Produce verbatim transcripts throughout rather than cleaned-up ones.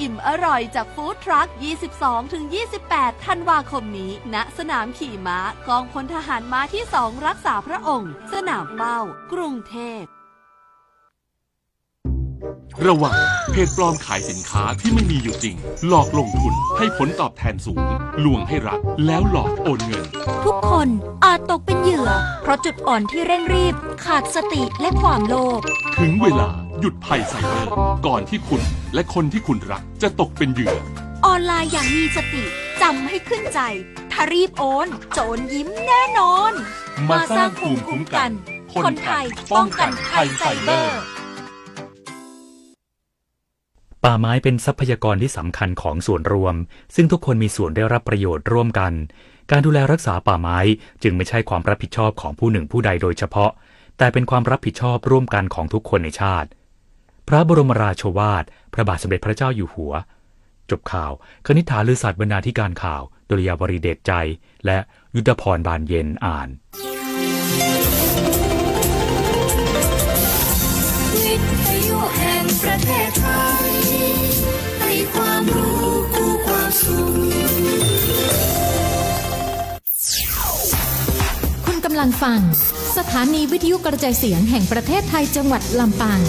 อิ่มอร่อยจากฟู้ดทรัค ยี่สิบสองถึงยี่สิบแปดธันวาคมนี้ ณ สนามขี่ม้า กองพลทหารม้าที่สองรักษาพระองค์ สนามเป้า กรุงเทพฯ ระวัง เพจปลอมขายสินค้าที่ไม่มีอยู่จริง หลอกลงทุนให้ผลตอบแทนสูง ลวงให้รัก แล้วหลอกโอนเงิน ทุกคนอาจตกเป็นเหยื่อ เพราะจุดอ่อนที่เร่งรีบ ขาดสติและความโลภ ถึงเวลาหยุดภัยไซเบอร์ ก่อนที่คุณและคนที่คุณรักจะตกเป็นเหยื่อ ออนไลน์อย่างมีสติ จำให้ขึ้นใจ ถ้ารีบโอน โจรยิ้มแน่นอน มาสร้างภูมิคุ้มกัน คนไทยป้องกันภัยไซเบอร์ ป่าไม้เป็นทรัพยากรที่สำคัญของส่วนรวม ซึ่งทุกคนมีส่วนได้รับประโยชน์ร่วมกัน การดูแลรักษาป่าไม้จึงไม่ใช่ความรับผิดชอบของผู้หนึ่งผู้ใดโดยเฉพาะ แต่เป็นความรับผิดชอบร่วมกันของทุกคนในชาติ พระบรมราโชวาท พระบาทสมเด็จพระเจ้าอยู่หัว จบข่าว คณิษฐา ลือสัตย์ บรรณาธิการข่าว ดุริยาวรีย์ เดชใจ และยุทธพร บานเย็น อ่าน วิทยุแห่งประเทศไทย ให้ความรู้คู่ความสุข คุณกำลังฟัง สถานีวิทยุกระจายเสียงแห่งประเทศไทย จังหวัดลำปาง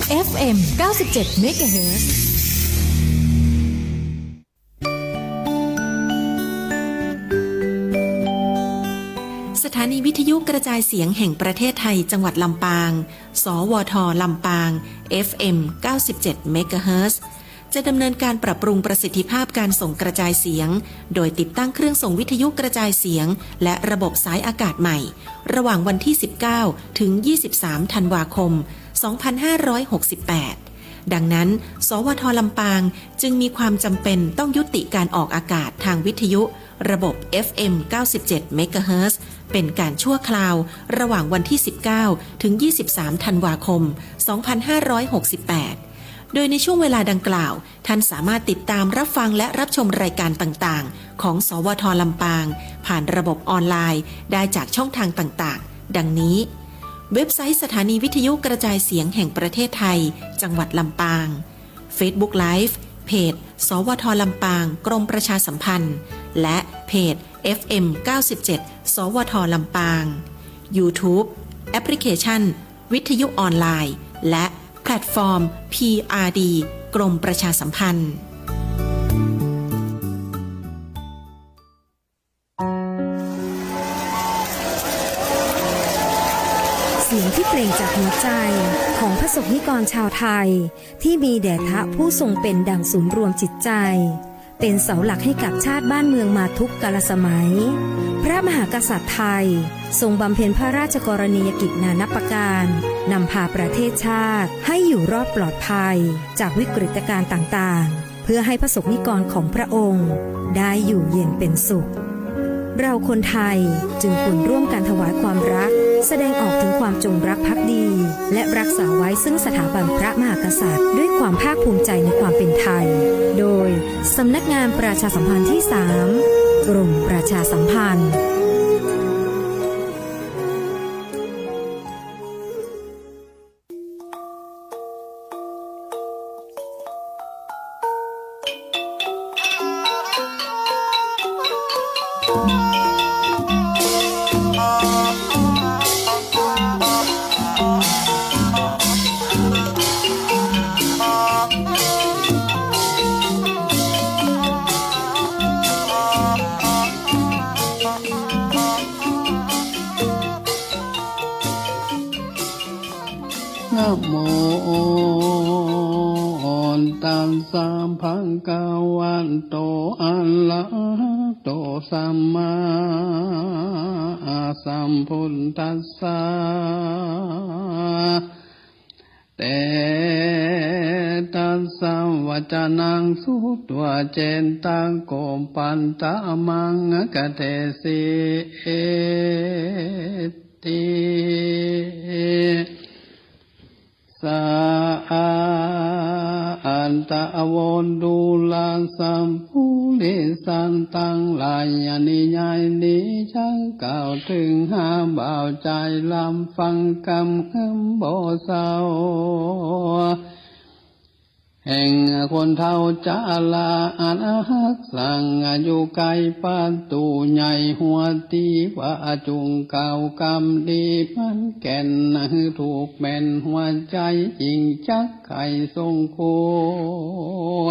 เอฟเอ็ม เก้าสิบเจ็ดเมกะเฮิรตซ์ สถานีวิทยุกระจายเสียงแห่งประเทศไทย จังหวัดลำปาง สวท ลำปาง เอฟเอ็ม เก้าสิบเจ็ดเมกะเฮิรตซ์ จะดำเนินการปรับปรุงประสิทธิภาพการส่งกระจายเสียง โดยติดตั้งเครื่องส่งวิทยุกระจายเสียง และระบบสายอากาศใหม่ ระหว่างวันที่ สิบเก้า ถึง ยี่สิบสาม ธันวาคม สองพันห้าร้อยหกสิบแปด ดังนั้น สวท ลำปาง จึงมีความจำเป็นต้องยุติการออกอากาศทางวิทยุ ระบบ เอฟเอ็ม เก้าสิบเจ็ดเมกะเฮิรตซ์ เป็นการชั่วคราว ระหว่างวันที่ สิบเก้า ถึง ยี่สิบสาม ธันวาคม สองพันห้าร้อยหกสิบแปด โดยในช่วงเวลาดังกล่าว ท่านสามารถติดตามรับฟังและรับชมรายการต่างๆ ของ สวท ลำปาง ผ่านระบบออนไลน์ ได้จากช่องทางต่างๆ ดังนี้ เว็บไซต์สถานีวิทยุกระจายเสียงแห่งประเทศไทย จังหวัดลำปาง Facebook Live เพจ สวท ลำปาง กรมประชาสัมพันธ์ และเพจ เอฟเอ็ม เก้าสิบเจ็ด สวท ลำปาง YouTube แอปพลิเคชัน วิทยุออนไลน์ และแพลตฟอร์ม พีอาร์ดี กรมประชาสัมพันธ์ เสียงที่เปล่งจากหัวใจของพระสงฆ์นิกรชาวไทย ที่มีแด่พระผู้ทรงเป็นดั่งศูนย์รวมจิตใจ เป็นเสาหลักให้กับชาติบ้านเมืองมาทุกกาลสมัย พระมหากษัตริย์ไทยทรงบำเพ็ญพระราชกรณียกิจนานับประการ นำพาประเทศชาติให้อยู่รอดปลอดภัยจากวิกฤตการณ์ต่างๆ เพื่อให้พระสงฆ์นิกรของพระองค์ได้อยู่เย็นเป็นสุข เราคนไทยจึงควรร่วมกันถวายความรัก แสดงออกถึงความจงรักภักดี และรักษาไว้ซึ่งสถาบันพระมหากษัตริย์ ด้วยความภาคภูมิใจในความเป็นไทย โดยสำนักงานประชาสัมพันธ์ที่สาม กรมประชาสัมพันธ์ นะโม ตัสสะ ภะคะวะโต อะระหะโต สัมมาสัมพุทธัสสะ เตตัสสะ วัจจนัง สุตวา เจตโก ปัตตะ มัง อะกะเทสิ ติ สะอา อัตตะ โว ดูรา สัพพุริสัตว์ตังหลาย อนิยายนี้ จะกล่าวเถิงหาบ่าวจาย รับฟังกำคำบ่เศร้า แห่งคนเฒ่าจาราอันฮักสัง อยู่ใก้ประตู๋ใหญ่หัวตี้ ว่าจุ่งกล่าวกำดีมันแก่น หื้อถูกแม่นหัวใจ๋ จิ่งจักไขส่งครัว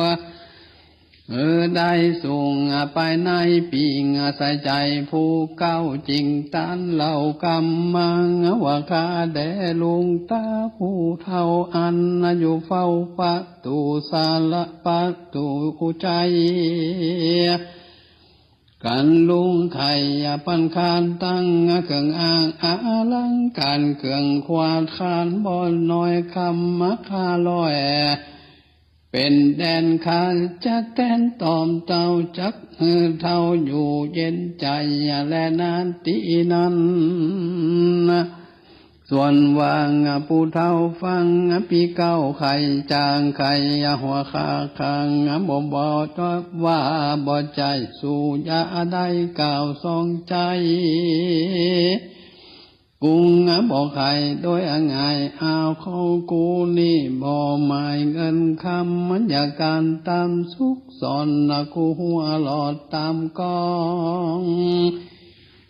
เออ ได้สูงไปในปิง ใส่ใจ๋ผู้เก่า จิ่งต้านเล่ากำมัง ว่าข้าแด่ลุงต๋าผู้เฒ่า อันอยู่เฝ้าประตู๋ สาระประตู๋ใจ๋ กั๋นลุงไขปันคาน ตั้งเครื่องอ้างอลังก๋าน เครื่องขวาดขานบ่น้อย คำมาข้าร้อย เป๋นแดนข้าจะแตนตอมเต้า จักหื้อเฒ่าอยู่เย็นใจ๋ แลนาตี้นั้น ส่วนว่างผู้เฒ่าฟัง ปี้เก่าไขจ๋าง ไขหัวข้าขัง บ่ บ่ว่าบ่ใจ้ สูอย่าได้กล่าวสองใจ๋ กุงบ่ไขโดยง่าย อ้าว ของกูนี่บ่หมายเงินคำ มันอย่าก๋านต๋ามสุขสอน กูหัวหลอดต๋ามก้อง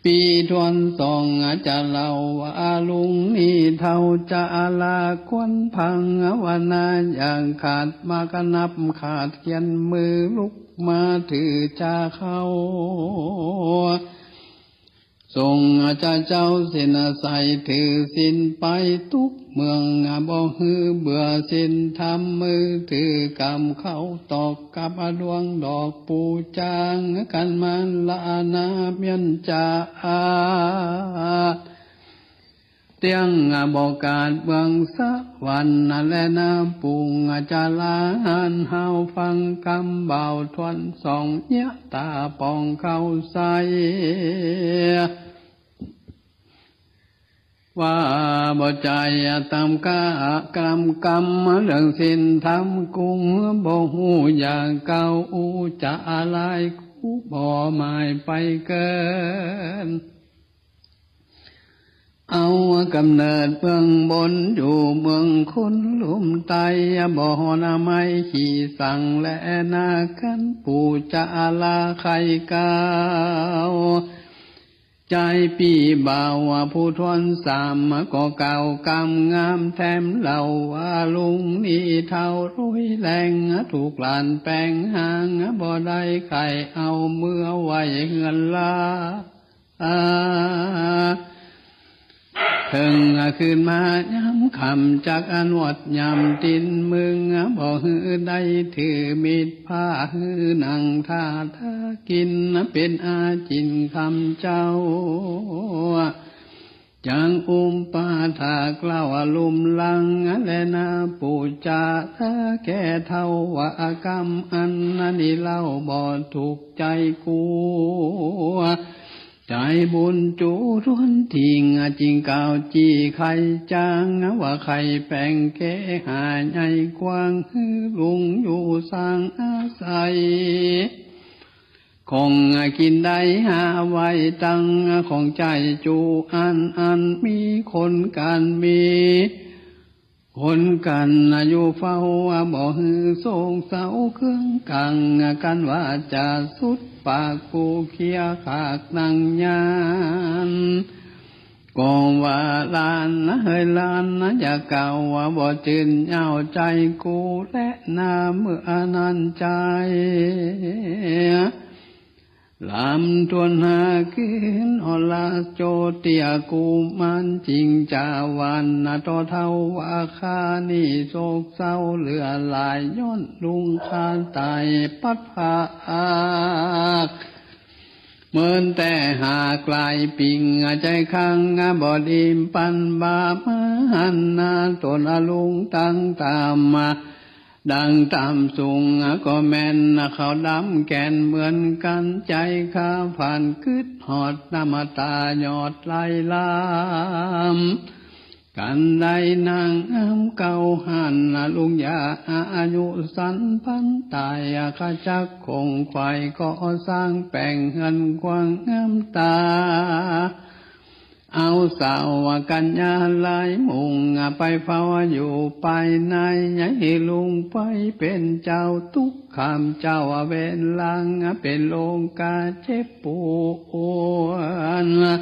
ปี้ถ้วนสองจะเล่าว่า ลุงนี่เฒ่าจาราควรฟัง ว่านาอย่างขาด มาก็นับขาดเขียนมือ ลุกมาถือจาเข้า ส่งจะเจ้าศีลใส ถือศีลไปตุ๊กเมือง บ่หื้อเบื่อศีลธรรม มือถือกำเข้าตอก กับดวงดอกปู๋จ๋าง กั๋นมาละนาเมียนจาอาด เตี้ยงบ่กาดเมืองสวรรค์ แลนาปุงจาราหัน เฮาฟังกำบ่าวถ้วนสอง เยียะต๋าป่องเข้าใส ว่าบ่ใจ้ต๋ามกะกำกำ เรื่องศีลธรรมกุงบ่ฮู้อย่างเก่า อู้จ๋าอลายกูบ่หมายไปเกิน เอาก๋ำเนิดเมืองบน อยู่เมืองคนลุ่มใต้ บ่ฮ้อนไม้ขี้สัง แลนากั๋นปู๋จาอาลาไขกล่าว ใจ้ปี้บ่าวผู้ถ้วนสาม ก็กล่าวกำงามแถมเล่าว่า ลุงนี่เฒ่าลุยแรง ถูกหลานแป๋งหาง บ่ได้ไขเอาเมือไว้เฮือนลา เถิงคืนมายามค่ำ จักนวดยำตี๋นมึง บ่หื้อได้ถือมีดผ้า หื้อนั่งถ้าถ้ากิ๋น เป๋นอาจินคำเจ้า จักอุปถากเล่าลุ่มหลัง แลนาปู๋จาอาแก่เฒ่า ว่ากำอันนี้เล่าบ่ถูกใจ้กู ใจ้บุญจูถ้วนถิง จิ่งกล่าวจี้ไขจ๋าง ว่าไขแป๋งแก้หาใหญ่กว้าง หื้อลุงอยู่สร้างอาศัย ของกิ๋นได้หาไว้ตัง ของใจ๊จูอันอัน มีคนกั๋นมี คนกั๋นอยู่เฝ้า บ่หื้อโศกเศร้าเครื่องกัง กั๋นว่าจะสุดปากผู้เคียขากนั่งยาน ก็ว่าหลานเฮยหลาน อย่ากล่าวว่าบ่จื้นยาวใจ๊กู แลนาเมื่อนั้นใจ๊ ลำถ้วนหากิ๋นออลาโจเตียกุมาร จิ่งจาหวานต่อเฒ่าว่า ข้านี้โศกเศร้าเหลือหลาย ย้อนลุงข้าต๋ายปัดภาค เมินแต่หากหลายปิ่ง ใจ๊คังบ่ดีปันบาป มาหันหน้าต๋นลุงตั้งต๋ามมา ดังต๋ามสูงก็แม่น เขาดำแก่นเหมือนกั๋น ใจ๊ข้าผ่านกึ๊ดฮอดน้ำต๋ายอดไหลลำ กั๋นได้นางงามเก่าหั้น ลุงอย่าอายุสั้นปันต๋าย ข้าจักคงไขว่ก่อสร้างแป๋งเฮือนกว้างงามต๋า เอาเสากัญญาลายมุ่งไปเฝ้าอยู่ภายใน อย่าหื้อลุงไปเป๋นเจ้าตุ๊กข์ ข้ามเจ้าเวรหลัง เป๋นโลกาเจ็บปวด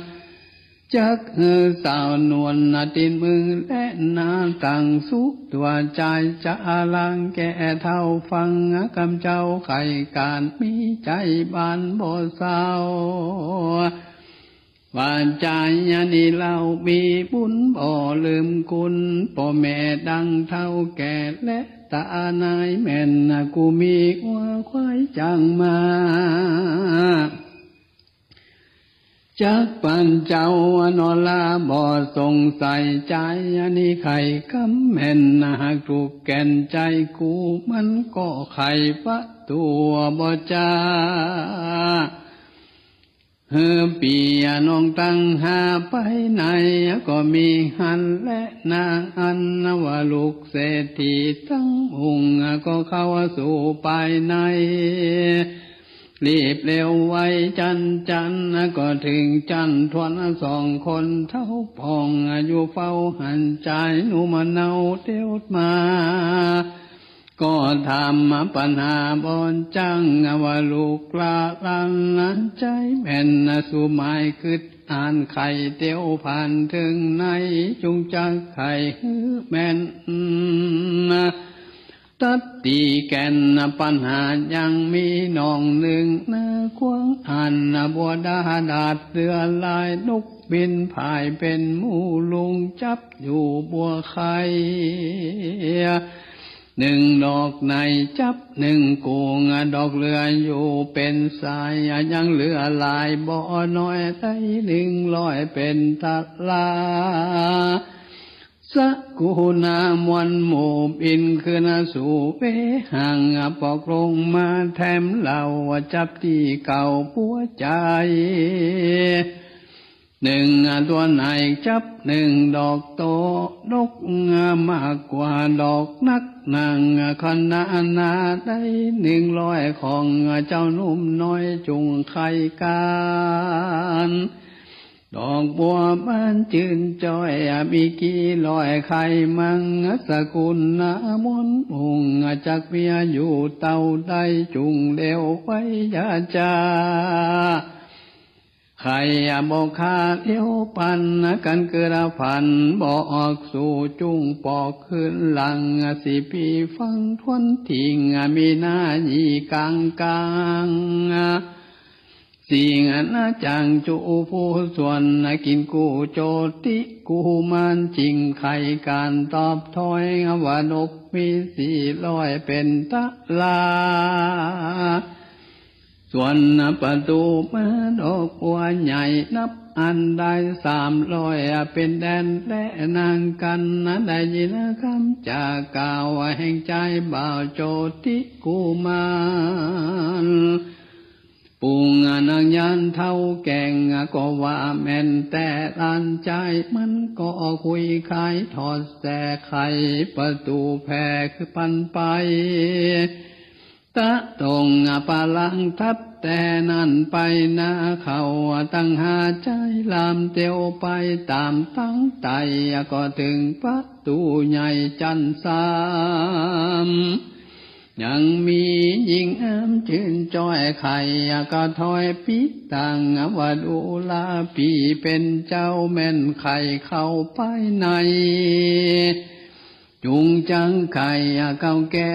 จักหื้อสาวนวลติดมือและหน้า ตั้งสุขตั๋วใจ๋ จะอลังแก่เฒ่าฟัง กำเจ้าใค่ก๋านมีใจ๋บานบ่เศร้า ว่าใจ๋อันนี้เล่ามีบุญบ่ลืมคุณ ป้อแม่ดังเฒ่าแก่และต๋านาย แม่นกูมีงัวควายจ้างม้า จักปันเจ้าหนอลาบ่สงสัย ใจ๋อันนี้ใค่กำแม่น หากถูกแก่นใจ๋กู มันก็ไขประตู๋บ่จ้า หื้อปี้น้องตังห้าภายใน ก็มีหั้นแลนา อันว่าลูกเศรษฐีตังองค์ ก็เข้าสู่ภายใน รีบเร็วไวจันจัน ก็เถิงจันทวน สองคนเฒ่าพ่อง อยู่เฝ้าหั้น จายหนุ่มเนาเตียวมา ก็ถามปัญหาบ่จั้ง ว่าลูกหลานใจ๋แม่น สูหมายกึ๊ดอ่านไขเตียวผ่านเถิงใน จุ่งจักไขหื้อแม่น ตัดตี้แก่นปัญหา ยังมีน้องนึ่งหน้ากว้างอัน บัวดาดาดเรือลาย นกบินผ่ายเป๋นหมู่ ลุงจับอยู่บัวไข่ นึ่งดอกในจับนึ่งกุง ดอกเหลืออยู่เป๋นสาย ยังเหลือหลายบ่น้อย ได้นึ่งร้อยเป๋นตะลา สกุณามวลหมู่บินขึ้นสู่เวหัง ปอกลงมาแถมเหล่า จับตี้เก่าปัวใจ๋ นึ่งตั๋วในจับนึ่งดอกโต ดกมากกว่าดอกนัก นั่งคณะนาได้นึ่งร้อยของ เจ้าหนุ่มน้อยจุ่งใค่กั๋น ดอกบัวบานจื้นจ้อย มีกี่ร้อยใค่มั่ง สกุณามวลมุ่ง จักเมียอยู่เต้าใด จุ่งเร็วไวอย่าจ๊า ใค่บ่ข้าเลี้ยวปัน กั๋นเกิดฝันบ่ออกสู่ จุ่งปอกคืนหลัง สิปี้ฟังทวนถิง มีหน้ายี่กลางกลาง สิ่งอันน่าจังจูผู้ส่วน กิ๋นกู้โจติกุมาร จิ่งใค่ก๋านตอบถ้อย ว่านกมีสี่ร้อยเป๋นตะลา ส่วนประตู๋มาดอกบัวใหญ่ นับอันได้สามร้อยเป๋นแดน และนางกั๋นได้ยินกำจากกล่าว แห่งจายบ่าวโจติกุมาร ปุงนางยานเฒ่าแก่ง ก็ว่าแม่นแต๊หลานจาย มันก็คุยขายถอดแสไขประตู๋แผ่คือปันไป ตะตงปะลังทับแต่นั้นไปนาเขา ตังห้าจายลามเตียวไปต๋ามตังไต่ ก็เถิงประตู๋ใหญ่จั้นสาม ยังมีญิงงามจื้นจ้อย ใค่ก็ถ้อยปิ๊ตัง ว่าดูราปี้เป๋นเจ้า แม่นใค่เข้าไปใน จุ่งจักไขเก่าแก่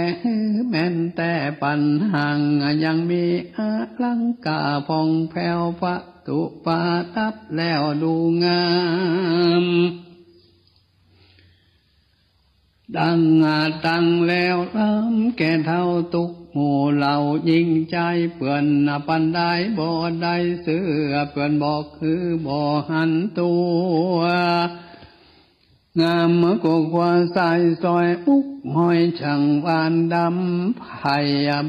แม่นแต๊ปันหัง ยังมีอลังก๋าผ่องแผ้ว ประตู๋ประดับแล้วดูงาม ดังตั้งแล้วลำแก่เฒ่าตุ๊กหมู่เหล่า ญิงจายเปื้อนปันได้บ่ได้ เสื้อเปื้อนบอกคือบ่หันตั๋ว งามกว่าควายสายซอย มุกหอยช่างหวานดำ ไผ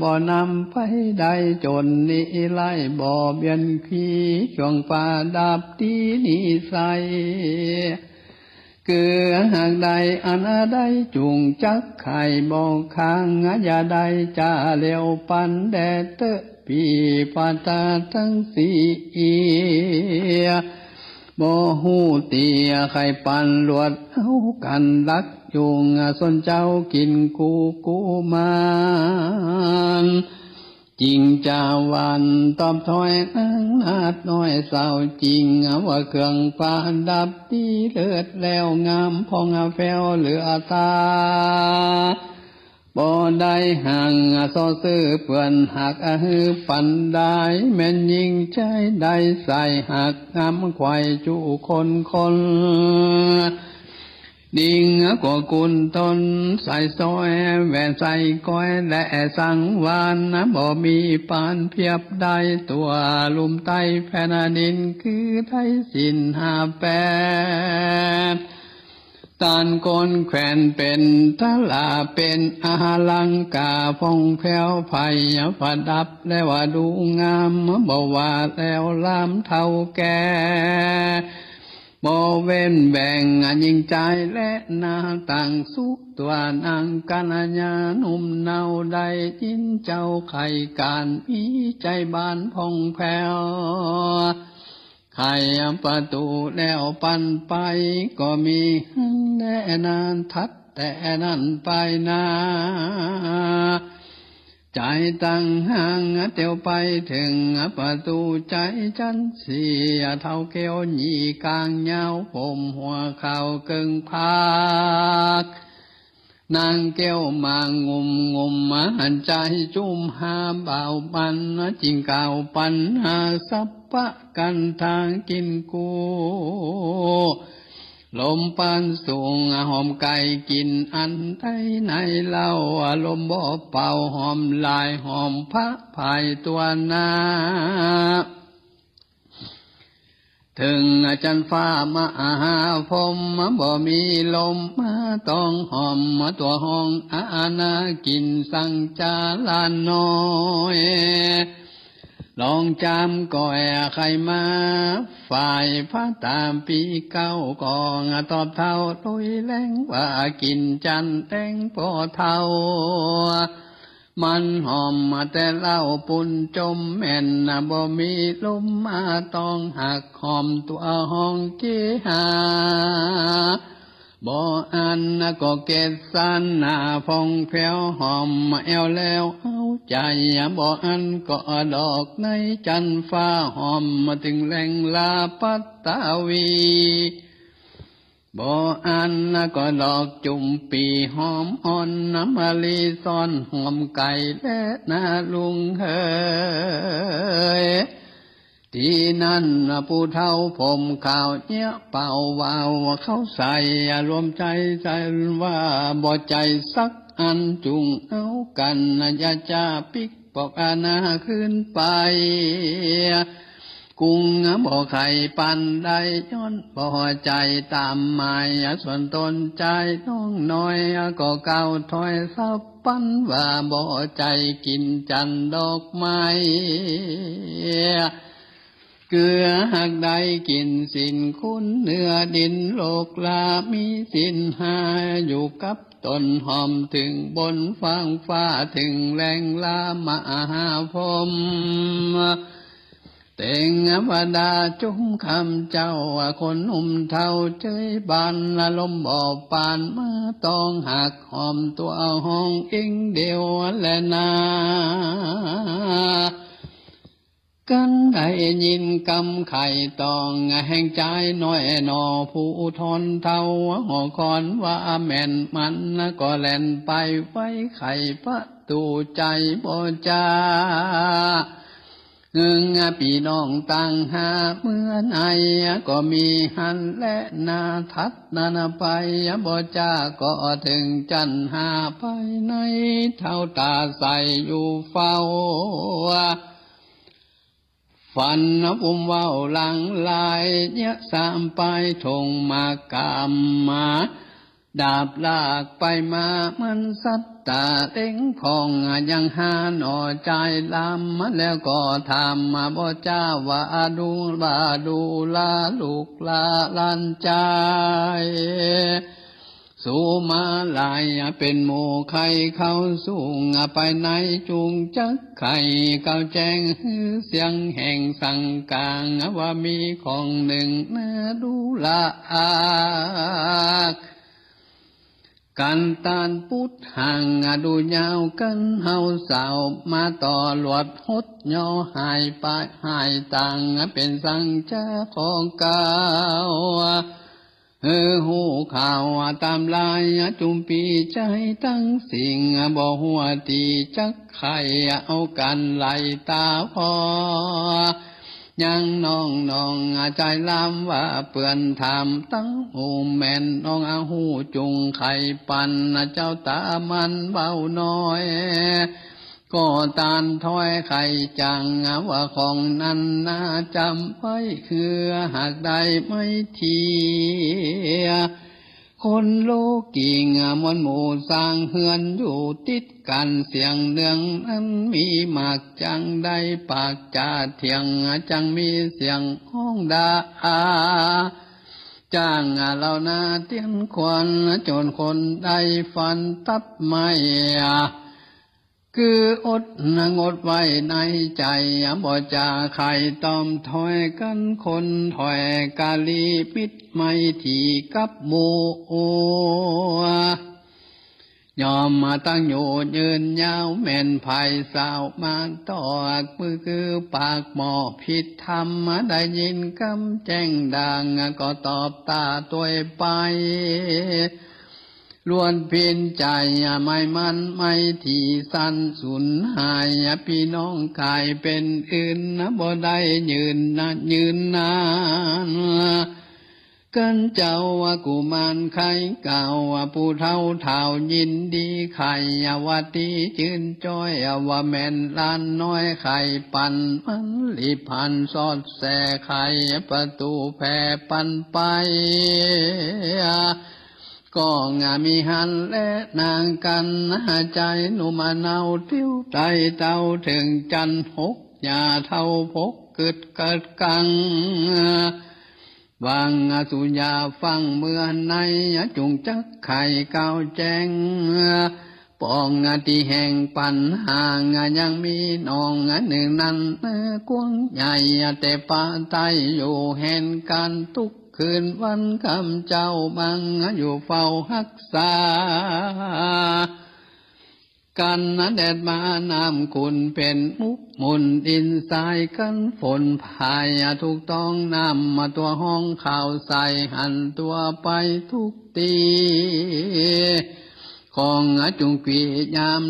บ่นำไปได้ จนนี้ไล่บ่เบียนขี้ ช่วงประดับตี้นิสัย คือหากได้อันใดจุ่งจักไขบ่ค้าง อย่าได้จะเลวปันแด่เต๊อะปี้ปะตาตังสี่ บ่ฮู้เตียใค่ปานหลวด เอากั๋นลักยุง ส่วนเจ้ากิ๋นกู้กุมาร จิ่งจะหวั่นตอบถ้อยนางนาฏน้อยสาวจิ่ง ว่าเครื่องประดับดีเลิศแล้วงามผ่องแผ้วเหลือต๋า บ่ได้ห่างส่อซื้อเปื้อนหากหื้อปันได้ แม่นญิงใจ๊ได้ใส่หากงามไขว่จุคนคน ดิ่งกั๋วกุนตนใส่สร้อยแหวนใส่ก้อยและสังวาล บ่มีปานเปียบได้ตั๋วลุ่มใต้แผ่นดิน คือได้ศีลห้าแปด ต้านคนแควนเป๋นทราเป๋นอลังก๋าผ่องแผ้วไพร่ประดับ และว่าดูงามบ่ว่าแล้วลำเฒ่าแก่ บ่เว้นแบ่งญิงจายและนา ตั้งสุตั๋วนางกัลยาหนุ่มเนา ได้ยินเจ้าใค่ก๋านมีใจ๋บานผ่องแผ้ว ไขประตู๋แล้วปันไป ก็มีหั้นแลนา ถัดแต่นั้นไปนา ใจ๋ตั้งห้างเตียวไปเถิงประตู๋ใจ๋จั๊นสี่ เฒ่าแก้วหยี๋กางยาวผมหัวขาวเกิ่งผาก นางแก้วมางุ่มงุ่มมาหันใจ๋จุ่มหาบ่าวมัน จิ่งกล่าวปันหาสัพพะกันถากิ๋นกู้ ลมปานสูงหอมไก่กิ๋นอันใดในเล่า ลมบ่เป่าหอมหลายหอมพระภายตั๋วนา เถิงจั๊นฟ้ามหาพรหม บ่มีลมมาต้องหอมตั๋วห้องอาณากิ๋นสังจาราน้อย ลองจามก้อยใค่มา ฝ่ายพระตาปีเก้าก็ตอบเฒ่าลุยแลงว่า กิ๋นจั๊นแต๋งป้อเฒ่า มันหอมแต่เล่าปูนจมแม่น บ่มีลมมาต้องหากหอมตั๋วห้องเกหา บ่อั้นก็เกศนาผ่องแผ้วหอมแอ้วแล้วเอาใจ๋ บ่อั้นก็ดอกในจั๊นฟ้าหอมเถิงแหล่งลาปัตตวี บ่อั้นก็ดอกจุ่มปีหอมอ่อนมะลิซ้อนหอมไก่และนาลุงเหย ตี้นั้นผู้เฒ่าผมขาวเยียะเป่าว่าวเข้าใส่ รวมใจ๋ใจ๋ว่าบ่ใจ๋สักอัน จุ่งเอากั๋นอย่าจะปิ๊กปอกอาณาคืนไป กุ้งบ่ใค่ปันได้ย้อนบ่ใจ๋ต๋ามหมาย ส่วนต๋นจายน้องน้อยก็กล่าวถ้อยสัพพันว่าบ่ใจ๋กิ๋นจั๊นดอกไม้ เกือหากได้กิ๋นศีลคุณเหนือดินโลกลา มีศีลห้าอยู่กับต๋นหอมเถิงบนฟากฟ้าเถิงแหล่งลามหาพรหม เต๋งบรรดาจุมคำเจ้า คนหนุ่มเฒ่าเจยบาน ลมบ่ปานมาต้องหากหอมตั๋วห้องอิงเดียวแลนา กันได้ยินกำไขต่องแห่งจายน้อยหน่อผู้ทอนเฒ่า หอคอนว่าแม่นมันก็แล่นไปไวไขประตู๋ใจ๋บ่จ้า เงืองปี้น้องต่างหาเมือไหน ก็มีหั้นแลนา ถัดนั้นไปบ่จ้าก็เถิงจั๊นห้าไปใน เฒ่าต๋าใสอยู่เฝ้า ฝันปุ้มเว้าหลังลาย เยียะสามไปถงมากามมา ดาบลากไปมาเหมือนสัตว์ต๋าเต็งของ ยังหาหน่อจายลำ แล้วก็ถามมาบ่จ้าว่าดู ว่าดูลาลูกหลานจาย สูมาหลายเป๋นหมู่ใค่เข้าสูงไปใน จุ่งจักไขก้าวแจ้งหื้อเสียงแห่งสังก๋าง ว่ามีของนึ่งนาดูละอา กั๋นตานปุดหังดูยาวกั๋นเฮาสาว มาต่อหลวดหดย่อหายไปหายต่าง เป๋นสังจาของเก่า หื้อฮู้ข่าวต๋ามลายจุมปี้ใจ๋ตังสิ่ง บ่ฮู้ตี้จักใค่เอากั๋นไหลต๋าผ่อ ยังน้องน้องใจ๋ลำว่าเปื้อนถามตังหมู่แม่น น้องอาฮู้จุ่งไขปัน เจ้าต๋ามันเบาน้อย ก็ตานถ้อยไขจัง ว่าของนั้นนาจ๋ำไว้ คือหากได้ไม้เทีย คนโลกิงมวลหมู่สร้างเฮือนอยู่ติดกั๋น เสียงเนืองนั้นมีมาก จั่งได้ปากจ๋าเถียง จั่งมีเสียงฮ้องด่าอา จ้างเหล่านาเตียนควร จ๋นคนได้ฟันตัดไม้ คืออดงดไว้ในใจ๋ บ่จ๋าใค่ตอมถ้อยกั๋น คนถ้อยกาลีมิตรไมตรีกับหมู่ ยอมมาตั้งอยู่ยืนยาว แม่นภายสาวมาตอก มือคือปากหม้อผิดธรรม ได้ยินกำแจ้งด่าง ก็ตอบต๋าตวยไป ล้วนเป๋นใจ๋ไม่มั่น ไมตรีสั้นสูญหาย ปี้น้องก๋ายเป๋นอื่น บ่ได้ยืนนะยืนนาน กั๋นเจ้าว่ากุมารไขกล่าว ว่าผู้เฒ่าเฒ่ายินดีไข ว่าตี้จื้นจ้อย ว่าแม่นหลานน้อยไขปัน มันหลีบหันสอดแสไขประตู๋แผ่ปันไป ก็งามีหันและนางกั๋น ใจ๋หนุ่มเนาติ้วไต่เต้าเถิงจันทร์หก อย่าเฒ่าพกกึดเกิดกัง หวังสุญญาฟังเมื่อใน จุ่งจักไขก้าวแจ้ง ปองตี้แห่งปัญหา ยังมีน้องนึ่งนั้นกว้างใหญ่ แต่ปะใต้อยู่แห่นกั๋น ทุกคืนวันค่ำเจ้าบัง อยู่เฝ้าฮักษา กั๋นแดดมาน้ำขุ่นเป๋นมุกหมุ่น ดินทรายกั๋นฝนพาย ถูกต้องน้ำมาตัวห้องข่าวใส หันตัวไปทุกตี้ ของจุ่งกวียาม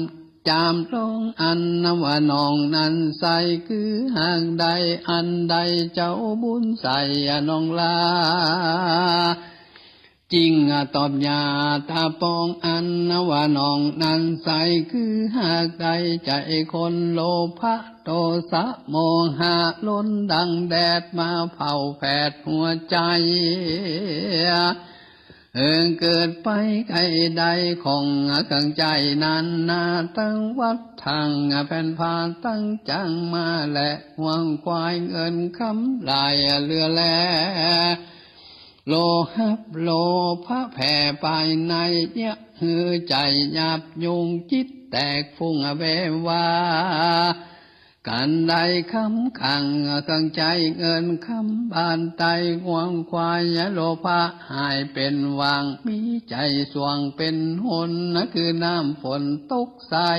จามลองอัน ว่าน้องนั้นใส คือหากได้อันใด เจ้าบุญใสน้องลา จิ่งตอบอย่าต๋าปองอัน ว่าน้องนั้นใส คือหากได้ใจ๋คน โลภะโทสะโมหะล้นดังแดดมาเผาแผดหัวใจ๋ เอิงเกิดไปใค่ได้ของเครื่องใจ๊นั้นนา ตึงวัตถุแผ่นผ้าตึงจังมา และห่วงควายเงินคำหลายเหลือแล โลหับโลภะแผ่ภายใน เยียะหื้อใจ๋หยาบยุง จิตแตกฟุ้งเววา กั๋นได้คำขังเครื่องใจ๊เงินคำบานไต ห่วงควายโลภะหายเป๋นหว่าง มีใจ๋ส่วงเป๋นหน คือน้ำฝนตกใส่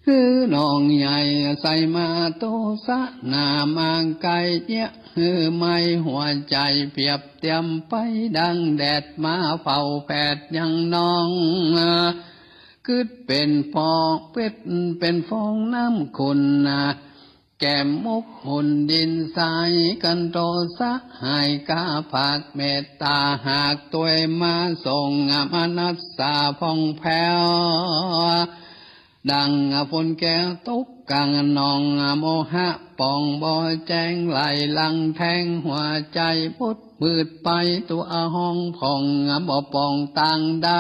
คือน้องใหญ่ใส่มาโทสะหนามางไกล เยียะหื้อไหม้หัวใจ๋ เปียบเตียมไปดังแดดมาเผาแผดยังน้อง กึ๊ดเป๋นฟองเป๋น เป๋นฟองน้ำขุ่นนา แก้มมุกหมุ่นดินทราย กั๋นโทสะหายกาผากเมตต๋า หากตวยมาส่งมนัสสาผ่องแผ้ว ดังฝนแก้วตกกลางหนอง โมหะป่องบ่แจ้งไหลหลั่งแทงหัวใจ๋ บดมืดไปตัวห้องผ่อง บ่ป่องตางใด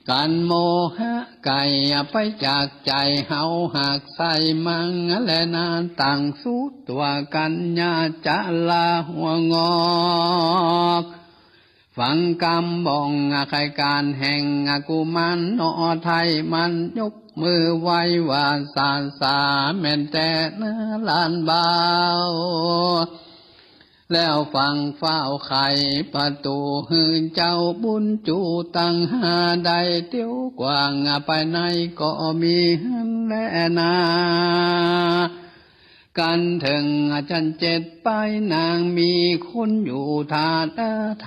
กั๋นโมหะไก่ไปจากใจ๋เฮา หากใส่มังและนาต่างสู้ตัวกั๋น อย่าจะลาหัวงอก ฟังกำบ่องอาไขก๋านแห่งอากุมารหนอ ไท้มันยกมือไหว้ว่า สาสาแม่นแต๊เนาะหลานบ่าว แล้วฟังฟ้าวไขประตู๋หื้อเจ้าบุญจู๋ตังหาได้ เตียวกว้างไปในก็มีหั้นแลนา กันเถิงจั๊นเจ็ดปายนาง มีคนอยู่ถ้า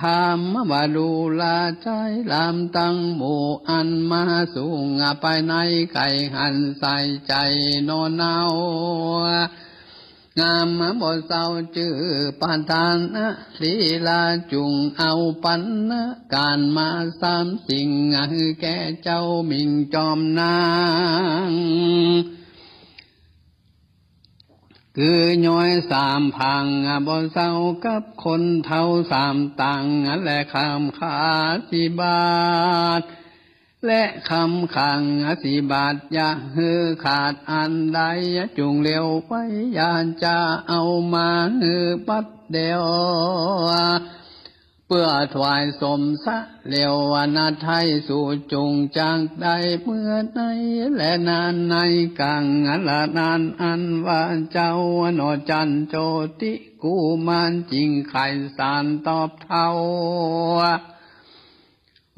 ถามว่า ดูราใจ๊หลามตังหมู่ อันมาสูงไปใน ใค่หันใส่ใจ๋หนอเนา งามบ่เศร้าจื้อประธานลีลา จุ่งเอาปั๋นก๋านมาสามสิ่ง หื้อแก่เจ้าหมิ่งจอมนาง คือย้อยสามผางบ่เศร้า กับคนเฒ่าสามตาง และคำขาสิบบาท และคำขังสิบบาท อย่าหื้อขาดอันใด จุ่งเร็วไว อย่าจะเอามาหื้อบัดเดียว เปื้อถวายสมสะเร็วนา ไท้สูจุ่งจักได้เมื่อใน และนานในกัง ละนานอันว่าเจ้าหนอ จั๊นโจติกุมาร จึงไขสารตอบเฒ่า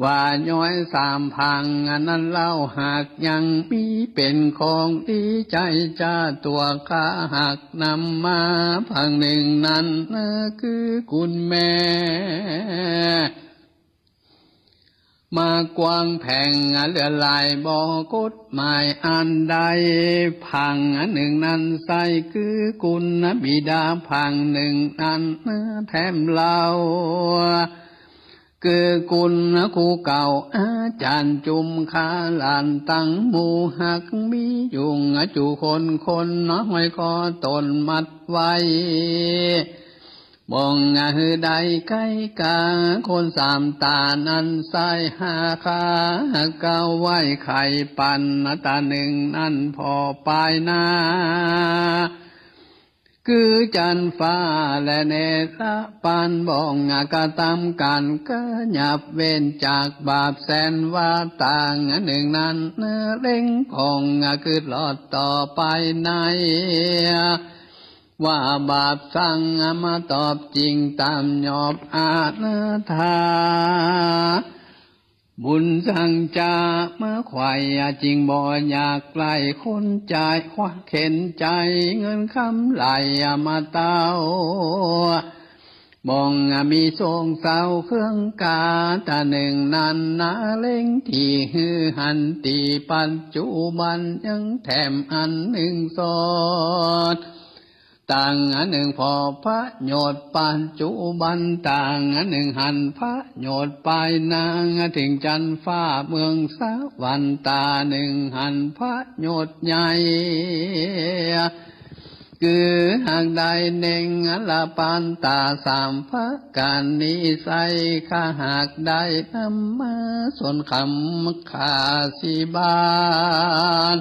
ว่าย้อยสามผางนั้นเล่า หากยังมีเป๋นของดีใจ๋จ้า ตั๋วข้าหากนำมาผางนึ่งนั้น คือกุณแม่ มากว้างแผงเหลือหลาย บ่กฎหมายอันใด ผางนึ่งนั้นใส่คือกุณบิดา ผางนึ่งนั้นแถมเล่า คือกุณครูเก่าอาจ๋ารย์จุมข้าหลานตังหมู่ หากมียุงจุคนคนน้อยก็ต๋นมัดไว้ บ่องหื้อได้ใก้กา คนสามต๋านั้นใส่หาข้า เก้าไหว้ไขปั๋นต๋านึ่งนั้นผ่อปายนา คือจั๊นฟ้าและเนรปาน บ่องกระตำก๋านกระหยับ เว้นจากบาปแสนว่าต่าง นึ่งนั้นเล็งผ่องกึ๊ดลอดต่อไปใน ว่าบาปสั่งมาตอบจริงต๋ามยอบอานาถา บุญสั่งจะมาไขว่จึงบ่อยากไล่คนใจ๋ ควักเข็ญใจ๋เงินคำไหลมาเต้า บ่องมีโซ่งเศร้าเครื่องกา ต๋านึ่งนั้นนาเล็งตี้หื้อหันตี้ปัจจุบัน ยังแถมอันนึ่งสอด ต๋างนึ่งผ่อประโยชน์ปัจจุบัน ต๋างนึ่งหันประโยชน์ปายหน้า เถิงจั๊นฟ้าเมืองสวรรค์ ต๋านึ่งหันประโยชน์ใหญ่ คือหากได้เน่งละปานต๋าสามประก๋านนี้ใส่ ข้าหากได้นำมาส่วนคำข้าสิบบาท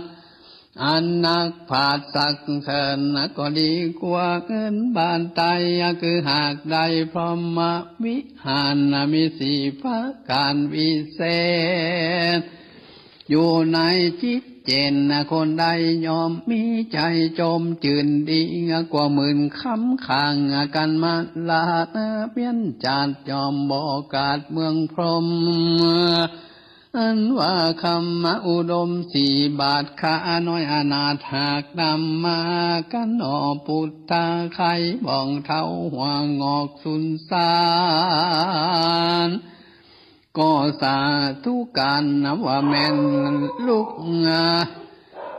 อันนักปราชญ์สรรเสริญก็ดีกว่าเงินบาทใด คือหากได้พรหมวิหารมีสี่ประก๋านวิเศษ อยู่ในจิตเจน คนใดย่อมมีใจ๋จมจื้นดี กว่าหมื่นคำขังกั๋นมาลา เวียนจาติย่อมบ่ขาดเมืองพรหม อันว่าคำอุดมสี่บาท ข้าน้อยอนาถหากนำมา กั๋นหนอปุทธา ใค่บ่องเฒ่าหัวงอกสุนสาน ก็สาธุก๋านว่าแม่นลูกงา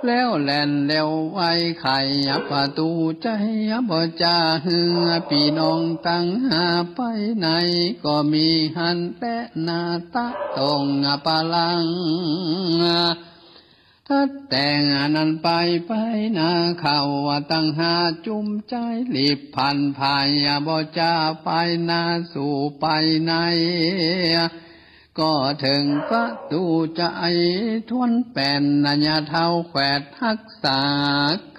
แล้วแล่นเร็วไว ไขประตู๋ใจ๋บ่จ้า หื้อปี้น้องตังห้าไปใน ก็มีหันแต๊นาตะตงปะลัง ทัดแต่งอันนั้นไป ไปนาเข้าตังห้า จุมใจ๋รีบพลันไป บ่จ้าไปนาสู่ไปใน ก็เถิงประตู๋ใจ๋ถ้วนแป๋น ญาเฒ่าแขวดฮักษา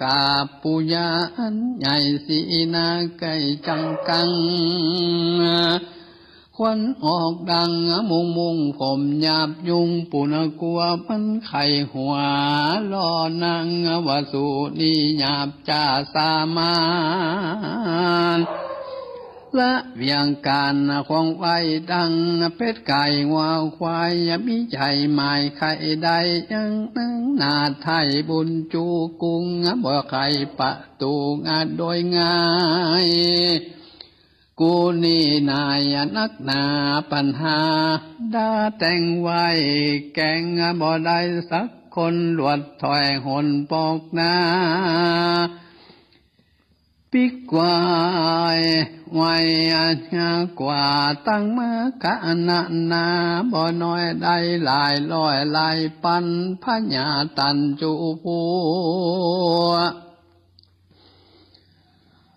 กาบปู่ย่าอันใหญ่ สีหน้าใก้จังกัง ควันออกดังมุงมุง ผมหยาบยุง ปูนกั๋วมันใค่หัว ล่อนังว่าสูนี่หยาบจ้าสามาน ละเวียงก๋านของไหว้ดัง เป็ดไก่งัวควาย มีใจ๋หมายใค่ได้ ยังนึ่งหน้าไถ่บุญจู๋กุง บ่ใค่ปะตู๋งัดโดยง่าย กูนี่นายนักหนาปั๋ญหา ดาแต่งไหว้แก๋งบ่ได้สักคน หลวดถ้อยหนปอกหน้า ปิ๊กไหว้ ไหว้กว่าตั้งมากะนานา บ่น้อยได้หลายร้อยหลายปัน พญาตันจุปัว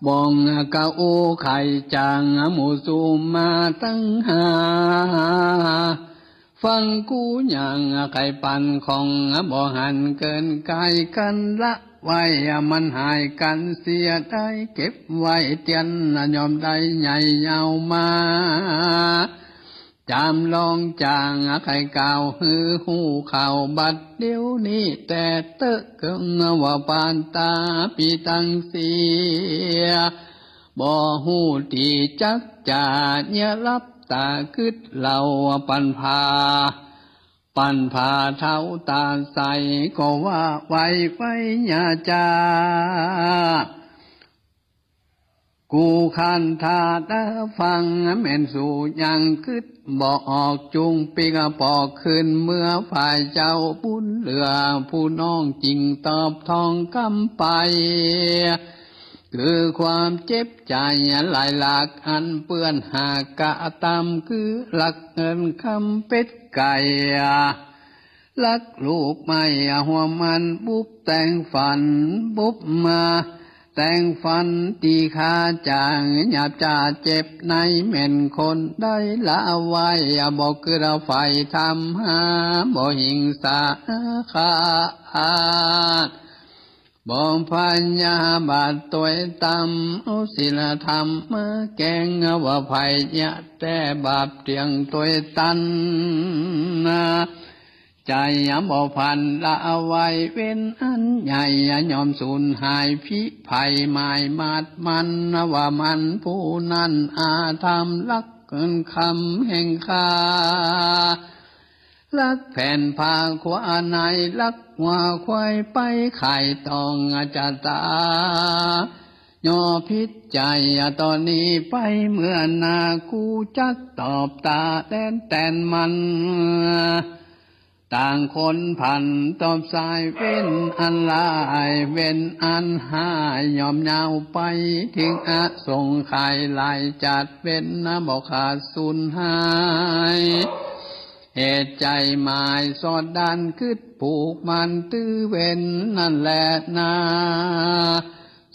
บ่องกะอู้ไข่จ๋าง หมู่ซูมาตังห้า ฟังกูยังไข่ปันของ บ่หันเกินไกลกั๋นละ ไหว้มันหายกั๋นเสียได้ เก็บไหว้เตียนยอมได้ใหญ่ยาวมา จำลองจ๋างไข่กล่าวหื้อฮู้ข่าว บัดเดี๋ยวนี้แต่เต๊อะ เกิงว่าปานต๋าปี้ตังเสีย บ่ฮู้ตี้จักจะเยียะลับต๋ากึ๊ดเล่า ปันผา ปันผาเฒ่าต๋าใส ก็ว่าไหว้ไหว้ยาจา กูคันธาดาฟัง แม่นสูยังกึ๊ดบ่ออก จุ่งปิ๊กปอกคืนเมือ ฝ่ายเจ้าบุญเหลือ ผู้น้องจึงตอบทองกำไป คือความเจ็บใจ๋หลายหลาก อันเปื้อนหากกะตำ คือลักเงินคำเป็ดไก่ ลักลูกไม้หัวมัน บุบแต่งฝัน บุบมาแต่งฝันตี้ข้าจ๋าง หยาบจ้าเจ็บใน แม่นคนได้ละไหว้ บ่กึ๊ดใฝ่ธรรมหา บ่หิงสาฆาต บ่พยาบาทตวยตำ เอาศีลธรรมมาแก๋ง ว่าใผเยียะแต่บาปเตี้ยงตวยตัน ใจ๋บ่พลันละไหว้ เวรอันใหญ่ย่อมสูญหาย พิไพหมายมาดมัน ว่ามันผู้นั้นอาธรรม ลักเงินคำแห่งข้า ลักแผ่นผ้าขวาใน ลักงัวควายไป ขายตองจะต๋า ย่อผิดใจ๋ต๋อนนี้ไป เมื่อหน้ากูจักตอบต๋าแตนแตนมัน ต่างคนผันตอบสาย เวรอันหลาย เวรอันหาย ย่อมยาวไป เถิงอสงไขยหลายจัด เวรบ่ขาดสูญหาย เหตุใจ๋หมายสอดด้าน กึ๊ดผูกมันตื้อเวรนั่นแลนา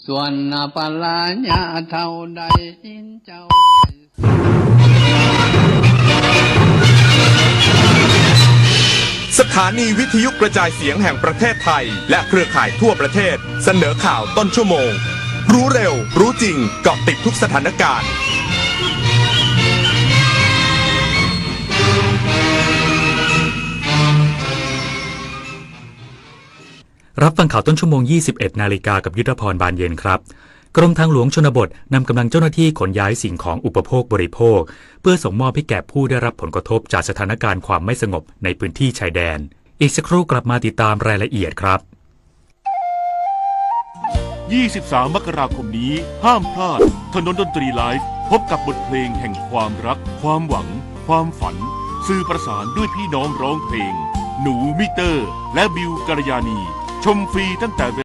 ส่วนปราญาเฒ่าได้ยินเจ้า สถานีวิทยุกระจายเสียงแห่งประเทศไทย และเครือข่ายทั่วประเทศ เสนอข่าวต้นชั่วโมง รู้เร็ว รู้จริง เกาะติดทุกสถานการณ์ รับฟังข่าวต้นชั่วโมง ยี่สิบเอ็ดนาฬิกา กับยุทธพร บานเย็นครับ กรมทางหลวงชนบทนำกำลังเจ้าหน้าที่ขนย้ายสิ่งของอุปโภคบริโภค เพื่อส่งมอบให้แก่ผู้ได้รับผลกระทบจากสถานการณ์ความไม่สงบในพื้นที่ชายแดน อีกสักครู่กลับมาติดตามรายละเอียดครับ ยี่สิบสาม มกราคมนี้ห้ามพลาด ถนนดนตรีไลฟ์ พบกับบทเพลงแห่งความรัก ความหวัง ความฝัน สื่อประสานด้วยพี่น้องร้องเพลง หนูมิเตอร์ และบิวกัลยาณี ชมฟรีตั้งแต่เวลา